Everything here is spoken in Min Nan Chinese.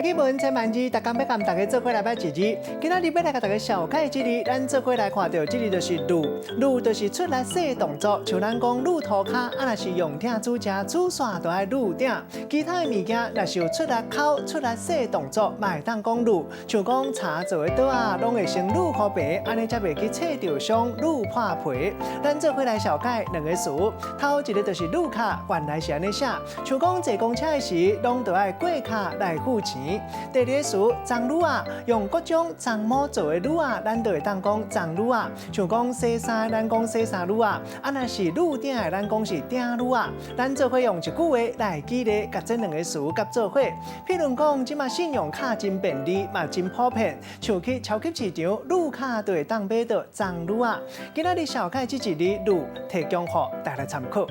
台語文千萬字，逐工欲共大家做伙來䆀一字。今仔日欲來共大家紹介這字，咱做伙來看著這字就是攄，攄就是出力勢動作，像咱講攄塗跤，啊若是用鼎煮食煮紲就愛攄鼎。其他的物件若是有出力摳、出力勢動作，嘛會當講攄。像講柴做的桌仔，攏會先攄予平，按呢才袂去切著傷、攄破皮。咱做伙來紹介兩個詞，頭一个就是攄卡，原來是按呢寫，像講坐公車的時，攏著愛過卡來付錢。第二個詞，鬃擄仔，用各種鬃毛做的擄仔，咱就會當講鬃擄仔。像講洗衫，咱講洗衫擄仔；啊，若是攄鼎的，咱講是鼎擄仔。咱做伙用一句話來舉例，共這兩个詞佮做伙。譬如講，這馬信用卡真便利，嘛真普遍，像去超級市場攄卡就會當買著鬃擄仔。今仔日紹介這一字攄，提供予大家參考。